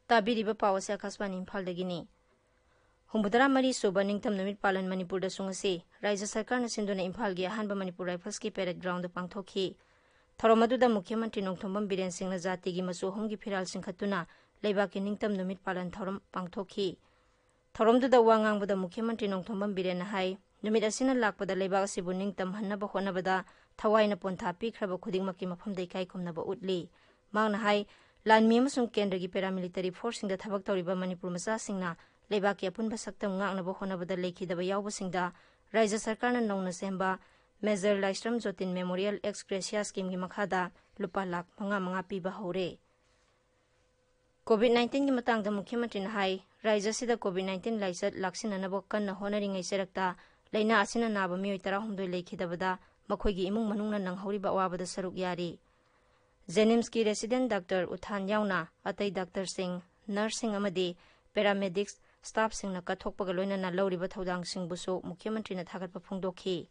ꯇꯥꯕꯤꯔꯤꯕ ꯄꯥꯎ ꯑꯁꯤ ꯑꯀꯥꯁꯕꯥꯅꯤ ꯏꯝꯐꯥꯜꯗꯒꯤꯅꯤ꯫ ꯍꯨꯝꯐꯨꯇꯔꯥ ꯃꯔꯤ ꯁꯨꯕ ꯅꯤꯡꯇꯝ ꯅꯨꯃꯤꯠ ꯄꯥꯂꯟ ꯃꯅꯤꯄꯨꯔꯗꯁꯨ ꯉꯁꯤ ꯔꯥꯏꯖ꯭ꯌ ꯁꯔꯀꯥꯔꯅ ꯁꯤꯟꯗꯨꯅ ꯏꯝꯐꯥꯜꯒꯤ ꯑꯍꯥꯟꯕ ꯃꯅꯤꯄꯨꯔ ꯔꯥꯏꯐꯜꯁꯀꯤ ꯄꯦꯔꯦꯗ ꯒ꯭ꯔꯥꯎꯟꯗ ꯄꯥꯡꯊꯣꯛꯈꯤ꯫ ꯊꯧꯔꯝ ꯑꯗꯨꯗ ꯃꯨꯈ꯭ꯌ ꯃꯟꯇ꯭ꯔꯤ ꯅꯣꯡꯊꯣꯝꯕꯝ ꯕꯤꯔꯦꯟ ꯁꯤꯡꯅ ꯖꯥꯇꯤꯒꯤ ꯃꯆꯨ ꯑꯍꯨꯝꯒꯤ ꯐꯤꯔꯥꯜ ꯆꯤꯡꯈꯠꯇꯨꯅ ꯂꯩꯕꯥꯛꯀꯤ ꯅꯤꯡꯇꯝ ꯅꯨꯃꯤꯠ ꯄꯥꯂꯟ ꯊꯧꯔꯝ ꯄꯥꯡꯊꯣꯛꯈꯤ꯫ ꯊꯧꯔꯝꯗꯨꯗ ꯋꯥ ꯉꯥꯡꯕꯗ ꯃꯨꯈ꯭ꯌ ꯃꯟꯇ꯭ꯔꯤ ꯅꯣꯡꯊꯣꯝꯕꯝ ꯕꯤꯔꯦꯟꯅ ꯍꯥꯏ, ꯅꯨꯃꯤꯠ ꯑꯁꯤꯅ ꯂꯥꯛꯄꯗ ꯂꯩꯕꯥꯛ ꯑꯁꯤꯕꯨ ꯅꯤꯡꯇꯝꯍꯟꯅꯕ ꯍꯣꯠꯅꯕꯗ ꯊꯋꯥꯏꯅ ꯄꯣꯟꯊꯥ ꯄꯤꯈ꯭ꯔꯕ ꯈꯨꯗꯤꯡꯃꯛꯀꯤ ꯃꯐꯝꯗ ꯏꯀꯥꯏ ꯈꯨꯝꯅꯕ ꯎꯠꯂꯤ꯫ ꯃꯍꯥꯛꯅ ꯍꯥꯏ, ꯂꯥꯟꯃꯤ ꯑꯃꯁꯨꯡ ꯀꯦꯟꯗ꯭ꯔꯒꯤ ꯄꯦꯔꯥꯃꯤꯂꯤꯇꯔꯤ ꯐꯣꯔꯁꯁꯤꯡꯗ ꯊꯕꯛ ꯇꯧꯔꯤꯕ ꯃꯅꯤꯄꯨꯔ ꯃꯆꯥꯁꯤꯡꯅ ꯂꯩꯕꯥꯛꯀꯤ ꯑꯄꯨꯟꯕ ꯁꯛꯇꯝ ꯉꯥꯛꯅꯕ ꯍꯣꯠꯅꯕꯗ ꯂꯩꯈꯤꯗꯕ ꯌꯥꯎꯕꯁꯤꯡꯗ ꯔꯥꯏꯖ꯭ꯌ ꯁꯔꯀꯥꯔꯅ ꯅꯧꯅ ꯁꯦꯝꯕ ꯃꯦꯖꯔ ꯂꯥꯏꯁ꯭ꯔꯝ ꯖꯣꯇꯤꯟ ꯃꯦꯃꯣꯔꯤꯌꯦꯜ ꯑꯦꯛꯁ ꯒ꯭ꯔꯦꯁꯤꯌꯥ ꯁ꯭ꯀꯤꯝꯒꯤ ꯃꯈꯥꯗ ꯂꯨꯄꯥ ꯂꯥꯈ ꯃꯉꯥ ꯃꯉꯥ ꯄꯤꯕ ꯍꯧꯔꯦ꯫ ꯀꯣꯚꯤꯗ ꯅꯥꯏꯟꯇꯤꯟꯒꯤ ꯃꯇꯥꯡꯗ ꯃꯨꯈ꯭ꯌ ꯃꯟꯇ꯭ꯔꯤꯅ ꯍꯥꯏ, ꯔꯥꯏꯖ꯭ꯌ ꯑꯁꯤꯗ ꯀꯣꯚꯤꯗ ꯅꯥꯏꯟꯇꯤꯟ ꯂꯥꯏꯆꯠ ꯂꯥꯛꯁꯤꯟꯅꯅꯕ ꯀꯟꯅ ꯍꯣꯠꯅꯔꯤꯉꯩ ꯆꯩꯔꯛꯇ ꯂꯥꯏꯅꯥ ꯑꯁꯤꯅ ꯅꯥꯕ ꯃꯤꯑꯣꯏ ꯇꯔꯥꯍꯨꯝꯗꯣꯏ ꯂꯩꯈꯤꯗꯕꯗ ꯃꯈꯣꯏꯒꯤ ꯏꯃꯨꯡ ꯃꯅꯨꯡꯅ ꯅꯪꯍꯧꯔꯤꯕ ꯑꯋꯥꯕꯗ ꯁꯔꯨꯛ ꯌꯥꯔꯤ꯫ ꯖꯦꯅꯤꯝꯁꯀꯤ ꯔꯦꯁꯤꯗꯦꯟꯠ ꯗꯥꯛꯇꯔ ꯎꯊꯥꯟ ꯌꯥꯎꯅ ꯑꯇꯩ ꯗꯥꯛꯇꯔꯁꯤꯡ, ꯅꯔꯁꯁꯤꯡ ꯑꯃꯗꯤ ꯄꯦꯔꯥꯃꯦꯗꯤꯛꯁ ꯁ꯭ꯇꯥꯐꯁꯤꯡꯅ ꯀꯠꯊꯣꯛꯄꯒ ꯂꯣꯏꯅꯅ ꯂꯧꯔꯤꯕ ꯊꯧꯗꯥꯡꯁꯤꯡꯕꯨꯁꯨ ꯃꯨꯈ꯭ꯌ ꯃꯟꯇ꯭ꯔꯤꯅ ꯊꯥꯒꯠꯄ ꯐꯣꯡꯗꯣꯛꯈꯤ꯫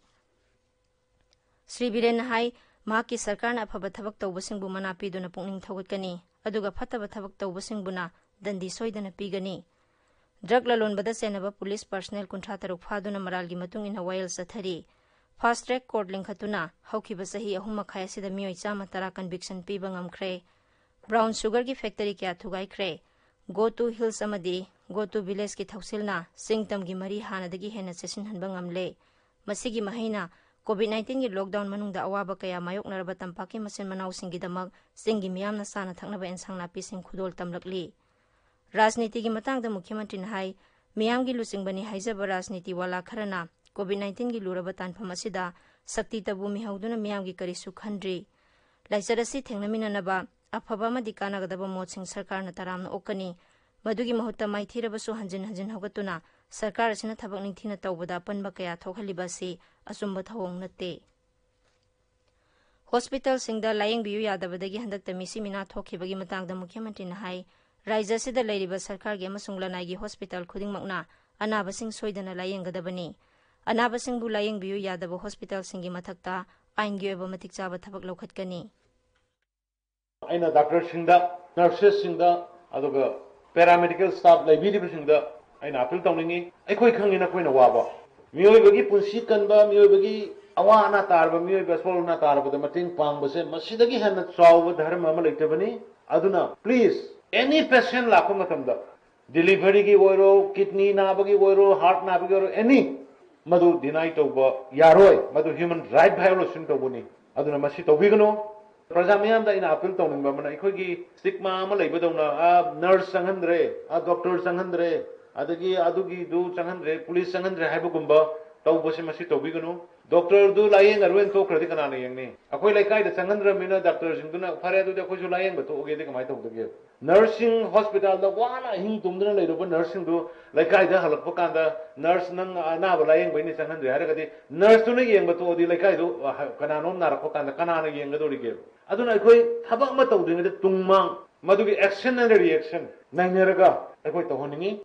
ꯁ꯭ꯔꯤ ꯕꯤꯔꯦꯟꯅ ꯍꯥꯏ, ꯃꯍꯥꯛꯀꯤ ꯁꯔꯀꯥꯔꯅ ꯑꯐꯕ ꯊꯕꯛ ꯇꯧꯕꯁꯤꯡꯕꯨ ꯃꯅꯥ ꯄꯤꯗꯨꯅ ꯄꯨꯛꯅꯤꯡ ꯊꯧꯒꯠꯀꯅꯤ, ꯑꯗꯨꯒ ꯐꯠꯇꯕ ꯊꯕꯛ ꯇꯧꯕꯁꯤꯡꯕꯨꯅ ꯗꯟꯗꯤ ꯁꯣꯏꯗꯅ ꯄꯤꯒꯅꯤ꯫ ꯗ꯭ꯔꯒ ꯂꯂꯣꯟꯕꯗ ꯆꯦꯟꯅꯕ ꯄꯨꯂꯤꯁ ꯄꯔꯁꯅꯦꯜ ꯀꯨꯟꯊ꯭ꯔꯥ ꯇꯔꯨꯛ ꯐꯥꯗꯨꯅ ꯃꯔꯥꯜꯒꯤ ꯃꯇꯨꯡ ꯏꯟꯅ ꯋꯥꯌꯦꯜ ꯆꯠꯊꯔꯤ꯫ ꯐꯥꯁ꯭ꯠ ꯇ꯭ꯔꯦꯛ ꯀꯣꯔꯠ ꯂꯤꯡꯈꯠꯇꯨꯅ ꯍꯧꯈꯤꯕ ꯆꯍꯤ ꯑꯍꯨꯝ ꯃꯈꯥꯏ ꯑꯁꯤꯗ ꯃꯤꯑꯣꯏ ꯆꯥꯝꯃ ꯇꯔꯥ ꯀꯟꯚꯤꯛꯁꯟ ꯄꯤꯕ ꯉꯝꯈ꯭ꯔꯦ꯫ ꯕ꯭ꯔꯥꯎꯟ ꯁꯨꯒꯔꯒꯤ ꯐꯦꯛꯇꯔꯤ ꯀꯌꯥ ꯊꯨꯒꯥꯏꯈ꯭ꯔꯦ꯫ ꯒꯣ ꯇꯨ ꯍꯤꯜꯁ ꯑꯃꯗꯤ ꯒꯣ ꯇꯨ ꯚꯤꯂꯦꯖꯀꯤ ꯊꯧꯁꯤꯜꯅ ꯆꯤꯡ ꯇꯝꯒꯤ ꯃꯔꯤ ꯍꯥꯟꯅꯗꯒꯤ ꯍꯦꯟꯅ ꯆꯦꯠꯁꯤꯟꯍꯟꯕ ꯉꯝꯂꯦ꯫ ꯃꯁꯤꯒꯤ ꯃꯍꯩꯅ ꯀꯣꯚꯤꯗ ꯅꯥꯏꯟꯇꯤꯟꯒꯤ ꯂꯣꯛꯗꯥꯎꯟ ꯃꯅꯨꯡꯗ ꯑꯋꯥꯕ ꯀꯌꯥ ꯃꯥꯌꯣꯛꯅꯔꯕ ꯇꯝꯄꯥꯛꯀꯤ ꯃꯆꯤꯟ ꯃꯅꯥꯎꯁꯤꯡꯒꯤꯗꯃꯛ ꯆꯤꯡꯒꯤ ꯃꯤꯌꯥꯝꯅ ꯆꯥꯅ ꯊꯛꯅꯕ ꯑꯦꯟꯁꯥꯡ ꯅꯥꯄꯤꯁꯤꯡ ꯈꯨꯗꯣꯜ ꯇꯝꯂꯛꯂꯤ꯫ ꯔꯥꯖꯅꯤꯇꯤꯒꯤ ꯃꯇꯥꯡꯗ ꯃꯨꯈ꯭ꯌ ꯃꯟꯇ꯭ꯔꯤꯅ ꯍꯥꯏ, ꯃꯤꯌꯥꯝꯒꯤ ꯂꯨꯆꯤꯡꯕꯅꯤ ꯍꯥꯏꯖꯕ ꯔꯥꯖꯅꯤꯇꯤ ꯋꯥꯂꯥ ꯈꯔꯅ ꯀꯣꯚꯤꯗ ꯅꯥꯏꯟꯇꯤꯟꯒꯤ ꯂꯨꯔꯕ ꯇꯥꯟꯐꯝ ꯑꯁꯤꯗ ꯁꯛꯇꯤ ꯇꯕꯨ ꯃꯤꯍꯧꯗꯨꯅ ꯃꯤꯌꯥꯝꯒꯤ ꯀꯔꯤꯁꯨ ꯈꯟꯗ꯭ꯔꯤ꯫ ꯂꯥꯏꯆꯠ ꯑꯁꯤ ꯊꯦꯡꯅꯃꯤꯟꯅꯅꯕ ꯑꯐꯕ ꯑꯃꯗꯤ ꯀꯥꯟꯅꯒꯗꯕ ꯃꯣꯠꯁꯤꯡ ꯁꯔꯀꯥꯔꯅ ꯇꯔꯥꯝꯅ ꯑꯣꯛꯀꯅꯤ꯫ ꯃꯗꯨꯒꯤ ꯃꯍꯨꯠꯇ ꯃꯥꯏꯊꯤꯔꯕꯁꯨ ꯍꯟꯖꯤꯟ ꯍꯟꯖꯤꯟ ꯍꯧꯒꯠꯇꯨꯅ ꯁꯔꯀꯥꯔ ꯑꯁꯤꯅ ꯊꯕꯛ ꯅꯤꯡꯊꯤꯅ ꯇꯧꯕꯗ ꯑꯄꯟꯕ ꯀꯌꯥ ꯊꯣꯛꯍꯜꯂꯤꯕ ꯑꯁꯤ ꯑꯆꯨꯝꯕ ꯊꯧꯑꯣꯡ ꯅꯠꯇꯦ꯫ ꯍꯣꯁꯄꯤꯇꯥꯜꯁꯤꯡꯗ ꯂꯥꯌꯦꯡꯕꯤꯌꯨ ꯌꯥꯗꯕꯗꯒꯤ ꯍꯟꯗꯛꯇ ꯃꯤꯁꯤ ꯃꯤꯅꯥ ꯊꯣꯛꯈꯤꯕꯒꯤ ꯃꯇꯥꯡꯗ ꯃꯨꯈ꯭ꯌ ꯃꯟꯇ꯭ꯔꯤꯅ ꯍꯥꯏ, ꯔꯥꯏꯖ꯭ꯌ ꯑꯁꯤꯗ ꯂꯩꯔꯤꯕ ꯁꯔꯀꯥꯔꯒꯤ ꯑꯃꯁꯨꯡ ꯂꯅꯥꯏꯒꯤ ꯍꯣꯁꯄꯤꯇꯥꯜ ꯈꯨꯗꯤꯡꯃꯛꯅ ꯑꯅꯥꯕꯁꯤꯡ ꯁꯣꯏꯗꯅ ꯂꯥꯌꯦꯡꯒꯗꯕꯅꯤ꯫ ꯑꯅꯥꯕꯁꯤꯡꯕꯨ ꯂꯥꯌꯦꯡꯕꯤꯌꯨ ꯌꯥꯗꯕ ꯍꯣꯁꯄꯤꯇꯥꯜꯁꯤꯡꯒꯤ ꯃꯊꯛꯇ ꯑꯥꯏꯟꯒꯤ ꯑꯣꯏꯕ ꯃꯇꯤꯛ ꯆꯥꯕ ꯊꯕꯛ ꯂꯧꯈꯠꯀꯅꯤ꯫ ꯑꯩꯅ ꯗꯥꯛꯇꯔꯁꯤꯡꯗ, ꯅꯔꯁꯦꯁꯁꯤꯡꯗ, ꯑꯗꯨꯒ ꯄꯦꯔꯥꯃꯦꯗꯤꯀꯦꯜ ꯁ꯭ꯇꯥꯐ ꯂꯩꯕꯤꯔꯤꯕꯁꯤꯡꯗ ꯑꯩꯅ ꯑꯄꯤꯜ ꯇꯧꯅꯤꯡꯉꯤ꯫ ꯑꯩꯈꯣꯏ ꯈꯪꯉꯤ ꯅꯈꯣꯏꯅ ꯋꯥꯕ꯫ ꯃꯤꯑꯣꯏꯕꯒꯤ ꯄꯨꯟꯁꯤ ꯀꯟꯕ, ꯃꯤꯑꯣꯏꯕꯒꯤ ꯑꯋꯥ ꯑꯅꯥ ꯇꯥꯔꯕ, ꯃꯤꯑꯣꯏꯕ ꯑꯁꯣꯜ ꯑꯅꯥ ꯇꯥꯔꯕꯗ ꯃꯇꯦꯡ ꯄꯥꯡꯕꯁꯦ ꯃꯁꯤꯗꯒꯤ ꯍꯦꯟꯅ ꯆꯥꯎꯕ ꯙꯔꯃ ꯑꯃ ꯂꯩꯇꯕꯅꯤ꯫ ꯑꯗꯨꯅ please, any patient ꯂꯥꯛꯄ ꯃꯇꯝꯗ, deliveryꯒꯤ ꯑꯣꯏꯔꯣ, kidney ꯅꯥꯕꯒꯤ ꯑꯣꯏꯔꯣ, heart ꯅꯥꯕꯒꯤ ꯑꯣꯏꯔꯣ, any, ꯃꯗꯨ deny ꯇꯧꯕ ꯌꯥꯔꯣꯏ꯫ ꯃꯗꯨ human right violation ꯇꯧꯕꯅꯤ꯫ ꯑꯗꯨꯅ ꯃꯁꯤ ꯇꯧꯕꯤꯒꯅꯨ꯫ ꯄ꯭ꯔꯖꯥ ꯃꯤꯌꯥꯝꯗ ꯑꯩꯅ ꯑꯄꯤꯜ ꯇꯧꯅꯤꯡꯕ ꯑꯃꯅ, ꯑꯩꯈꯣꯏꯒꯤ stigma ꯑꯃ ꯂꯩꯕꯗꯧꯅ, ꯑ, nurse ꯆꯪꯍꯟꯗ꯭ꯔꯦ, ꯑ, doctor ꯆꯪꯍꯟꯗ꯭ꯔꯦ, ꯑꯗꯒꯤ ꯑꯗꯨꯒꯤꯗꯨ ꯆꯪꯍꯟꯗ꯭ꯔꯦ, police ꯆꯪꯍꯟꯗ꯭ꯔꯦ ꯍꯥꯏꯕꯒꯨꯝꯕ ꯇꯧꯕꯁꯦ ꯃꯁꯤ ꯇꯧꯕꯤꯒꯅꯨ꯫ Doctorꯗꯨ ꯂꯥꯏꯌꯦꯡꯉꯔꯣꯏꯅ ꯇꯣꯛꯈ꯭ꯔꯗꯤ ꯀꯅꯥꯅ ꯌꯦꯡꯅꯤ? ꯑꯩꯈꯣꯏ ꯂꯩꯀꯥꯏꯗ ꯆꯪꯍꯟꯗ꯭ꯔꯕꯅꯤꯅ doctorꯁꯤꯡꯗꯨꯅ, "ꯐꯔꯦ, ꯑꯗꯨꯗꯤ ꯑꯩꯈꯣꯏꯁꯨ ꯂꯥꯏꯌꯦꯡꯕ ꯇꯣꯛꯑꯒꯦꯗꯤ" ꯀꯃꯥꯏꯅ ꯇꯧꯗꯒꯦ? Nurseꯁꯤꯡ hospitalꯗ ꯋꯥꯅ ꯑꯍꯤꯡ ꯇꯨꯝꯗꯨꯅ ꯂꯩꯔꯨꯕ nurseꯁꯤꯡꯗꯨ ꯂꯩꯀꯥꯏꯗ ꯍꯜꯂꯛꯄ ꯀꯥꯟꯗ, "Nurse, ꯅꯪ ꯑꯅꯥꯕ ꯂꯥꯏꯌꯦꯡꯕꯩꯅꯤ ꯆꯪꯍꯟꯗ꯭ꯔꯦ" ꯍꯥꯏꯔꯒꯗꯤ, nurseꯇꯨꯅ ꯌꯦꯡꯕ ꯇꯣꯛꯑꯗꯤ ꯂꯩꯀꯥꯏꯗꯨ, ꯑ, ꯀꯅꯥꯅꯣꯝ ꯅꯥꯔꯛꯄ ꯀꯥꯟꯗ ꯀꯅꯥꯅ ꯌꯦꯡꯒꯗꯧꯔꯤꯒꯦ? ꯑꯗꯨꯅ ꯑꯩꯈꯣꯏ ꯊꯕꯛ ꯑꯃ ꯇꯧꯗ꯭ꯔꯤꯉꯩꯗ ꯇꯨꯡꯃꯥꯡ, ꯃꯗꯨꯒꯤ action and reaction ꯅꯩꯅꯔꯒ ꯑꯩꯈꯣꯏ ꯇꯧꯍꯟꯅꯤꯡꯉꯤ꯫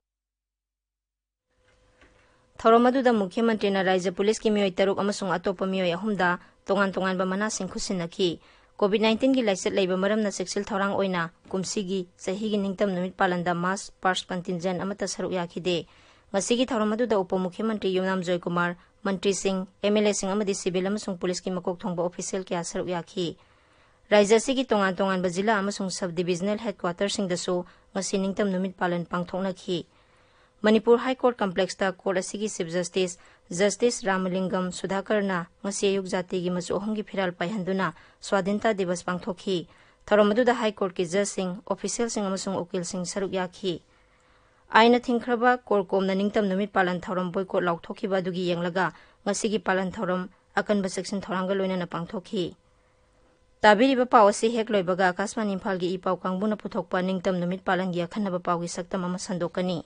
ꯊꯧꯔꯝ ꯑꯗꯨꯗ ꯃꯨꯈ꯭ꯌ ꯃꯟꯇ꯭ꯔꯤꯅ ꯔꯥꯖ꯭ꯌ ꯄꯨꯂꯤꯁꯀꯤ ꯃꯤꯑꯣꯏ ꯇꯔꯨꯛ ꯑꯃꯁꯨꯡ ꯑꯇꯣꯞꯄ ꯃꯤꯑꯣꯏ ꯑꯍꯨꯝꯗ ꯇꯣꯉꯥꯟ ꯇꯣꯉꯥꯟꯕ ꯃꯅꯥꯁꯤꯡ ꯈꯨꯠꯁꯤꯟꯅꯈꯤ꯫ COVID nineteenꯒꯤ ꯂꯥꯏꯆꯠ ꯂꯩꯕ ꯃꯔꯝꯅ ꯆꯦꯛꯁꯤꯜ ꯊꯧꯔꯥꯡ ꯑꯣꯏꯅ ꯀꯨꯝꯁꯤꯒꯤ ꯆꯍꯤꯒꯤ ꯅꯤꯡꯇꯝ ꯅꯨꯃꯤꯠ ꯄꯥꯂꯟꯗ mass first contingent ꯑꯃꯠꯇ ꯁꯔꯨꯛ ꯌꯥꯈꯤꯗꯦ꯫ ꯉꯁꯤꯒꯤ ꯊꯧꯔꯝ ꯑꯗꯨꯗ ꯎꯄ ꯃꯨꯈ꯭ꯌ ꯃꯟꯇ꯭ꯔꯤ ꯌꯨꯝꯅꯥꯝ ꯖꯣꯏꯀꯨꯃꯥꯔ, ꯃꯟꯇ꯭ꯔꯤꯁꯤꯡ, MLAꯁꯤꯡ ꯑꯃꯗꯤ civil ꯑꯃꯁꯨꯡ ꯄꯨꯂꯤꯁꯀꯤ ꯃꯀꯣꯛ ꯊꯣꯡꯕ official ꯀꯌꯥ ꯁꯔꯨꯛ ꯌꯥꯈꯤ꯫ ꯔꯥꯖ꯭ꯌ ꯑꯁꯤꯒꯤ ꯇꯣꯉꯥꯟ ꯇꯣꯉꯥꯟꯕ ꯖꯤꯂꯥ ꯑꯃꯁꯨꯡ sub divisional headquarterꯁꯤꯡꯗꯁꯨ ꯉꯁꯤ ꯅꯤꯡꯇꯝ ꯅꯨꯃꯤꯠ ꯄꯥꯂꯟ ꯄꯥꯡꯊꯣꯛꯅꯈꯤ꯫ ꯃꯅꯤꯄꯨꯔ High Court complexꯇ court ꯑꯁꯤꯒꯤ Chief Justice, Justice ꯔꯥꯃꯂꯤꯡꯒꯝ ꯁꯨꯙꯥꯀꯔꯅ ꯉꯁꯤ ꯑꯌꯨꯛ ꯖꯥꯇꯤꯒꯤ ꯃꯆꯨ ꯑꯍꯨꯝꯒꯤ ꯐꯤꯔꯥꯜ ꯄꯥꯏꯍꯟꯗꯨꯅ ꯁ꯭ꯋꯥꯙꯤꯟꯇꯥ ꯗꯤꯕꯁ ꯄꯥꯡꯊꯣꯛꯈꯤ꯫ ꯊꯧꯔꯝ ꯑꯗꯨꯗ High Courtꯀꯤ judgeꯁꯤꯡ, officialꯁꯤꯡ ꯑꯃꯁꯨꯡ ꯎꯀꯤꯜꯁꯤꯡ ꯁꯔꯨꯛ ꯌꯥꯈꯤ꯫ ꯑꯥꯏꯟꯅ ꯊꯤꯡꯈ꯭ꯔꯕ ꯀꯣꯔꯀꯣꯝꯅ ꯅꯤꯡꯇꯝ ꯅꯨꯃꯤꯠ ꯄꯥꯂꯟ ꯊꯧꯔꯝ boycott ꯂꯥꯎꯊꯣꯛꯈꯤꯕ ꯑꯗꯨꯒꯤ ꯌꯦꯡꯂꯒ ꯉꯁꯤꯒꯤ ꯄꯥꯂꯟ ꯊꯧꯔꯝ ꯑꯀꯟꯕ ꯆꯦꯛꯁꯤꯟ ꯊꯧꯔꯥꯡꯒ ꯂꯣꯏꯅꯅ ꯄꯥꯡꯊꯣꯛꯈꯤ꯫ ꯇꯥꯕꯤꯔꯤꯕ ꯄꯥꯎ ꯑꯁꯤ ꯍꯦꯛ ꯂꯣꯏꯕꯒ ꯑꯥꯀꯥꯁꯕꯥꯅꯤ ꯏꯝꯐꯥꯜꯒꯤ ꯏ ꯄꯥꯎ ꯀꯥꯡꯕꯨꯅ ꯄꯨꯊꯣꯛꯄ ꯅꯤꯡꯇꯝ ꯅꯨꯃꯤꯠ ꯄꯥꯂꯟꯒꯤ ꯑꯈꯟꯅꯕ ꯄꯥꯎꯒꯤ ꯁꯛꯇꯝ ꯑꯃ ꯁꯟꯗꯣꯛꯀꯅꯤ꯫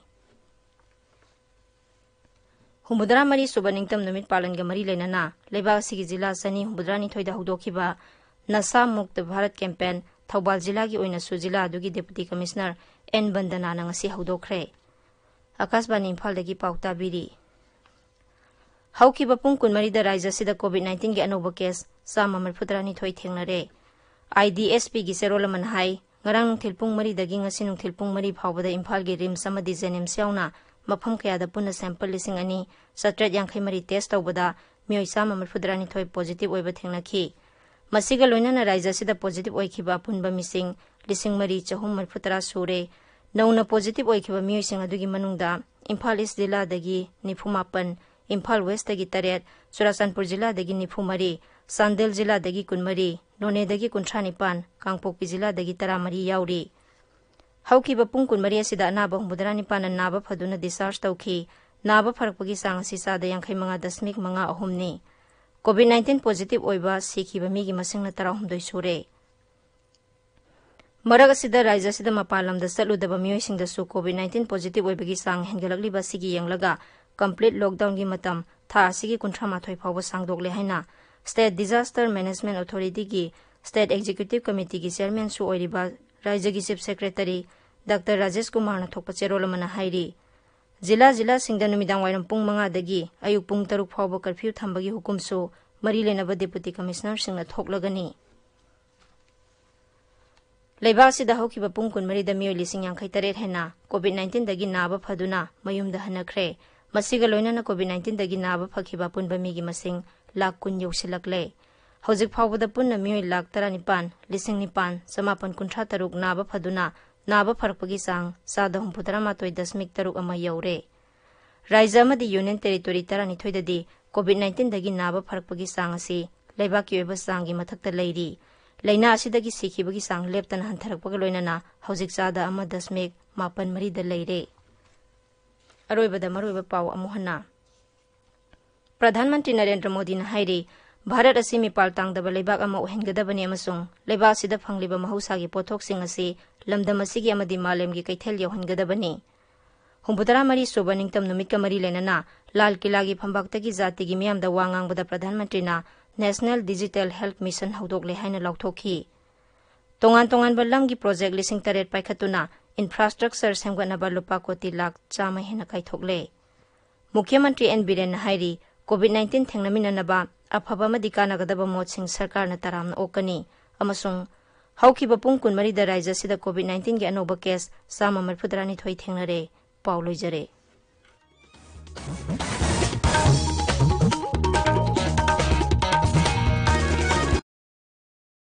ꯍꯨꯝꯐꯨꯇꯔꯥ ꯃꯔꯤ ꯁꯨꯕ ꯅꯤꯡꯇꯝ ꯅꯨꯃꯤꯠ ꯄꯥꯂꯟꯒ ꯃꯔꯤ ꯂꯩꯅꯅ ꯂꯩꯕꯥꯛ ꯑꯁꯤꯒꯤ ꯖꯤꯂꯥ ꯆꯅꯤ ꯍꯨꯝꯐꯨꯇꯔꯥ ꯅꯤꯊꯣꯏꯗ ꯍꯧꯗꯣꯛꯈꯤꯕ ꯅꯁꯥ ꯃꯨꯛꯇ ꯚꯥꯔꯠ campaign ꯊꯧꯕꯥꯜ ꯖꯤꯂꯥꯒꯤ ꯑꯣꯏꯅꯁꯨ ꯖꯤꯂꯥ ꯑꯗꯨꯒꯤ Deputy Commissioner ꯑꯦꯟ ꯕꯟꯗꯅꯥꯅ ꯉꯁꯤ ꯍꯧꯗꯣꯛꯈ꯭ꯔꯦ꯫ ꯑꯥꯀꯥꯁꯕꯥꯅꯤ ꯏꯝꯐꯥꯜꯗꯒꯤ ꯄꯥꯎ ꯇꯥꯕꯤꯔꯤ꯫ ꯍꯧꯈꯤꯕ ꯄꯨꯡ ꯀꯨꯟꯃꯔꯤꯗ ꯔꯥꯖ꯭ꯌ ꯑꯁꯤꯗ COVID nineteenꯒꯤ ꯑꯅꯧꯕ case ꯆꯥꯝꯃ ꯃꯔꯤꯐꯨꯇꯔꯥꯅꯤꯊꯣꯏ ꯊꯦꯡꯅꯔꯦ꯫ IDSPꯒꯤ ꯆꯦꯔꯣꯜ ꯑꯃꯅ ꯍꯥꯏ, ꯉꯔꯥꯡ ꯅꯨꯡꯊꯤꯜ ꯄꯨꯡ ꯃꯔꯤꯗꯒꯤ ꯉꯁꯤ ꯅꯨꯡꯊꯤꯜ ꯄꯨꯡ ꯃꯔꯤ ꯐꯥꯎꯕꯗ ꯏꯝꯐꯥꯜꯒꯤ RIMS ꯑꯃꯗꯤ JNIMS ꯌꯥꯎꯅ ꯃꯐꯝ ꯀꯌꯥꯗ ꯄꯨꯟꯅ sample ꯂꯤꯁꯤꯡ ꯑꯅꯤ ꯆꯥꯇ꯭ꯔꯦꯠ ꯌꯥꯡꯈꯩ ꯃꯔꯤ test ꯇꯧꯕꯗ ꯃꯤꯑꯣꯏ ꯆꯥꯝꯃ ꯃꯔꯤꯐꯨ ꯇꯔꯥꯅꯤꯊꯣꯏ positive ꯑꯣꯏꯕ ꯊꯦꯡꯅꯈꯤ꯫ ꯃꯁꯤꯒ ꯂꯣꯏꯅꯅ ꯔꯥꯖ꯭ꯌ ꯑꯁꯤꯗ positive ꯑꯣꯏꯈꯤꯕ ꯑꯄꯨꯟꯕ ꯃꯤꯁꯤꯡ ꯂꯤꯁꯤꯡ ꯃꯔꯤ ꯆꯍꯨꯝ ꯃꯔꯤꯐꯨ ꯇꯔꯥ ꯁꯨꯔꯦ꯫ ꯅꯧꯅ positive ꯑꯣꯏꯈꯤꯕ ꯃꯤꯑꯣꯏꯁꯤꯡ ꯑꯗꯨꯒꯤ ꯃꯅꯨꯡꯗ ꯏꯝꯐꯥꯜ East ꯖꯤꯂꯥꯗꯒꯤ ꯅꯤꯐꯨ ꯃꯥꯄꯟ, ꯏꯝꯐꯥꯜ West ꯇꯒꯤ ꯇꯔꯦꯠ, ꯆꯨꯔꯥꯆꯥꯟꯄꯨꯔ ꯖꯤꯂꯥꯗꯒꯤ ꯅꯤꯐꯨ ꯃꯔꯤ, ꯆꯥꯟꯗꯦꯜ ꯖꯤꯂꯥꯗꯒꯤ ꯀꯨꯟꯃꯔꯤ, ꯅꯣꯅꯦꯗꯒꯤ ꯀꯨꯟꯊ꯭ꯔꯥ ꯅꯤꯄꯥꯟ, ꯀꯥꯡꯄꯣꯛꯄꯤ ꯖꯤꯂꯥꯗꯒꯤ ꯇꯔꯥ ꯃꯔꯤ ꯌꯥꯎꯔꯤ꯫ ꯍꯧꯈꯤꯕ ꯄꯨꯡ ꯀꯨꯟꯃꯔꯤ ꯑꯁꯤꯗ ꯑꯅꯥꯕ ꯍꯨꯝꯐꯨꯇꯔꯥ ꯅꯤꯄꯥꯟꯅ ꯅꯥꯕ ꯐꯗꯨꯅ discharge ꯇꯧꯈꯤ꯫ ꯅꯥꯕ ꯐꯔꯛꯄꯒꯤ ꯆꯥꯡ ꯑꯁꯤ ꯆꯥꯗ ꯌꯥꯡꯈꯩ ꯃꯉꯥ ꯗꯁꯃꯤꯛ ꯃꯉꯥ ꯑꯍꯨꯝꯅꯤ꯫ COVID nineteen positive ꯑꯣꯏꯕ ꯁꯤꯈꯤꯕ ꯃꯤꯒꯤ ꯃꯁꯤꯡꯅ ꯇꯔꯥꯍꯨꯝꯗꯣꯏ ꯁꯨꯔꯦ꯫ ꯃꯔꯛ ꯑꯁꯤꯗ ꯔꯥꯖ꯭ꯌ ꯑꯁꯤꯗ ꯃꯄꯥꯟ ꯂꯝꯗ ꯆꯠꯂꯨꯗꯕ ꯃꯤꯑꯣꯏꯁꯤꯡꯗꯁꯨ COVID nineteen positive ꯑꯣꯏꯕꯒꯤ ꯆꯥꯡ ꯍꯦꯟꯒꯠꯂꯛꯂꯤꯕ ꯑꯁꯤꯒꯤ ꯌꯦꯡꯂꯒ complete lockdown ꯒꯤ ꯃꯇꯝ ꯊꯥ ꯑꯁꯤꯒꯤ ꯀꯨꯟꯊ꯭ꯔꯥ ꯃꯥꯊꯣꯏ ꯐꯥꯎꯕ ꯁꯥꯡꯗꯣꯛꯂꯦ ꯍꯥꯏꯅ State Disaster Management Authority ꯒꯤ State Executive Committee ꯒꯤ chairman ꯁꯨ ꯑꯣꯏꯔꯤꯕ ꯔꯥꯖ꯭ꯌꯒꯤ Chief Secretary ꯗꯥꯛꯇꯔ ꯔꯥꯖꯦꯁ ꯀꯨꯃꯥꯔꯅ ꯊꯣꯛꯄ ꯆꯦꯔꯣꯜ ꯑꯃꯅ ꯍꯥꯏꯔꯤ꯫ ꯖꯤꯂꯥ ꯖꯤꯂꯥꯁꯤꯡꯗ ꯅꯨꯃꯤꯗꯥꯡ ꯋꯥꯏꯔꯝ ꯄꯨꯡ ꯃꯉꯥꯗꯒꯤ ꯑꯌꯨꯛ ꯄꯨꯡ ꯇꯔꯨꯛ ꯐꯥꯎꯕ curfew ꯊꯝꯕꯒꯤ ꯍꯨꯀꯨꯝꯁꯨ ꯃꯔꯤ ꯂꯩꯅꯕ Deputy Commissioner ꯁꯤꯡꯅ ꯊꯣꯛꯂꯒꯅꯤ꯫ ꯂꯩꯕꯥꯛ ꯑꯁꯤꯗ ꯍꯧꯈꯤꯕ ꯄꯨꯡ ꯀꯨꯟꯃꯔꯤꯗ ꯃꯤꯑꯣꯏ ꯂꯤꯁꯤꯡ ꯌꯥꯡꯈꯩ ꯇꯔꯦꯠ ꯍꯦꯟꯅ COVID nineteen ꯗꯒꯤ ꯅꯥꯕ ꯐꯗꯨꯅ ꯃꯌꯨꯝꯗ ꯍꯟꯅꯈ꯭ꯔꯦ꯫ ꯃꯁꯤꯒ ꯂꯣꯏꯅꯅ COVID nineteen ꯗꯒꯤ ꯅꯥꯕ ꯐꯈꯤꯕ ꯑꯄꯨꯟꯕ ꯃꯤꯒꯤ ꯃꯁꯤꯡ ꯂꯥꯈ ꯀꯨꯟ ꯌꯧꯁꯤꯜꯂꯛꯂꯦ꯫ ꯍꯧꯖꯤꯛ ꯐꯥꯎꯕꯗ ꯄꯨꯟꯅ ꯃꯤꯑꯣꯏ ꯂꯥꯈ ꯇꯔꯥꯅꯤꯄꯥꯟ, ꯂꯤꯁꯤꯡ ꯅꯤꯄꯥꯟ, ꯆꯃꯥꯄꯟ ꯀꯨꯟꯊ꯭ꯔꯥ ꯇꯔꯨꯛ ꯅꯥꯕ ꯐꯗꯨꯅ ꯅꯥꯕ ꯐꯔꯛꯄꯒꯤ ꯆꯥꯡ ꯆꯥꯗ ꯍꯨꯝꯐꯨꯇꯔꯥ ꯃꯥꯊꯣꯏ ꯗꯁꯃꯤꯛ ꯇꯔꯨꯛ ꯑꯃ ꯌꯧꯔꯦ꯫ ꯔꯥꯖ꯭ꯌ ꯑꯃꯗꯤ Union Territory ꯇꯔꯥꯅꯤꯊꯣꯏꯗꯗꯤ COVID nineteen ꯗꯒꯤ ꯅꯥꯕ ꯐꯔꯛꯄꯒꯤ ꯆꯥꯡ ꯑꯁꯤ ꯂꯩꯕꯥꯛꯀꯤ ꯑꯣꯏꯕ ꯆꯥꯡꯒꯤ ꯃꯊꯛꯇ ꯂꯩꯔꯤ꯫ ꯂꯩꯅꯥ ꯑꯁꯤꯗꯒꯤ ꯁꯤꯈꯤꯕꯒꯤ ꯆꯥꯡ ꯂꯦꯞꯇꯅ ꯍꯟꯊꯔꯛꯄꯒ ꯂꯣꯏꯅꯅ ꯍꯧꯖꯤꯛ ꯆꯥꯗ ꯑꯃ ꯗꯁꯃꯤꯛ ꯃꯥꯄꯟ ꯃꯔꯤꯗ ꯂꯩꯔꯦ꯫ ꯑꯔꯣꯏꯕꯗ ꯃꯔꯨꯑꯣꯏꯕ ꯄꯥꯎ ꯑꯃꯨꯛ ꯍꯟꯅ꯫ ꯄ꯭ꯔꯙꯥꯟ ꯃꯟꯇ꯭ꯔꯤ ꯅꯔꯦꯟꯗ꯭ꯔ ꯃꯣꯗꯤꯅ ꯍꯥꯏꯔꯤ, ꯚꯥꯔꯠ ꯑꯁꯤ ꯃꯤꯄꯥꯜ ꯇꯥꯡꯗꯕ ꯂꯩꯕꯥꯛ ꯑꯃ ꯑꯣꯏꯍꯟꯒꯗꯕꯅꯤ ꯑꯃꯁꯨꯡ ꯂꯩꯕꯥꯛ ꯑꯁꯤꯗ ꯐꯪꯂꯤꯕ ꯃꯍꯧꯁꯥꯒꯤ ꯄꯣꯠꯊꯣꯛꯁꯤꯡ ꯑꯁꯤ ꯂꯝꯗꯝ ꯑꯁꯤꯒꯤ ꯑꯃꯗꯤ ꯃꯥꯂꯦꯝꯒꯤ ꯀꯩꯊꯦꯜ ꯌꯧꯍꯟꯒꯗꯕꯅꯤ꯫ ꯍꯨꯝꯐꯨꯇꯔꯥ ꯃꯔꯤ ꯁꯨꯕ ꯅꯤꯡꯇꯝ ꯅꯨꯃꯤꯠꯀ ꯃꯔꯤ ꯂꯩꯅꯅ ꯂꯥꯜ ꯀꯤꯂꯥꯒꯤ ꯐꯝꯕꯥꯛꯇꯒꯤ ꯖꯥꯇꯤꯒꯤ ꯃꯤꯌꯥꯝꯗ ꯋꯥ ꯉꯥꯡꯕꯗ ꯄ꯭ꯔꯙꯥꯟ ꯃꯟꯇ꯭ꯔꯤꯅ National Digital Health Mission ꯍꯧꯗꯣꯛꯂꯦ ꯍꯥꯏꯅ ꯂꯥꯎꯊꯣꯛꯈꯤ꯫ ꯇꯣꯉꯥꯟ ꯇꯣꯉꯥꯟꯕ ꯂꯝꯒꯤ project ꯂꯤꯁꯤꯡ ꯇꯔꯦꯠ ꯄꯥꯏꯈꯠꯇꯨꯅ infrastructure ꯁꯦꯝꯒꯠꯅꯕ ꯂꯨꯄꯥ ꯀꯣꯇꯤ ꯂꯥꯈ ꯆꯥꯝꯃ ꯍꯦꯟꯅ ꯀꯥꯏꯊꯣꯛꯂꯦ꯫ ꯃꯨꯈ꯭ꯌ ꯃꯟꯇ꯭ꯔꯤ ꯑꯦꯟ ꯕꯤꯔꯦꯟꯅ ꯍꯥꯏꯔꯤ, COVID nineteen ꯊꯦꯡꯅꯃꯤꯟꯅꯅꯕ ꯑꯐꯕ ꯑꯃꯗꯤ ꯀꯥꯟꯅꯒꯗꯕ ꯃꯣꯠꯁꯤꯡ ꯁꯔꯀꯥꯔꯅ ꯇꯔꯥꯝꯅ ꯑꯣꯛꯀꯅꯤ ꯑꯃꯁꯨꯡ ꯍꯧꯈꯤꯕ ꯄꯨꯡ ꯀꯨꯟꯃꯔꯤꯗ ꯔꯥꯖ꯭ꯌ ꯑꯁꯤꯗ COVID nineteen ꯒꯤ ꯑꯅꯧꯕ case ꯆꯥꯝꯃ ꯃꯔꯤꯐꯨꯇꯔꯥꯅꯤꯊꯣꯏ ꯊꯦꯡꯅꯔꯦ꯫ ꯄꯥꯎ ꯂꯣꯏꯖꯔꯦ꯫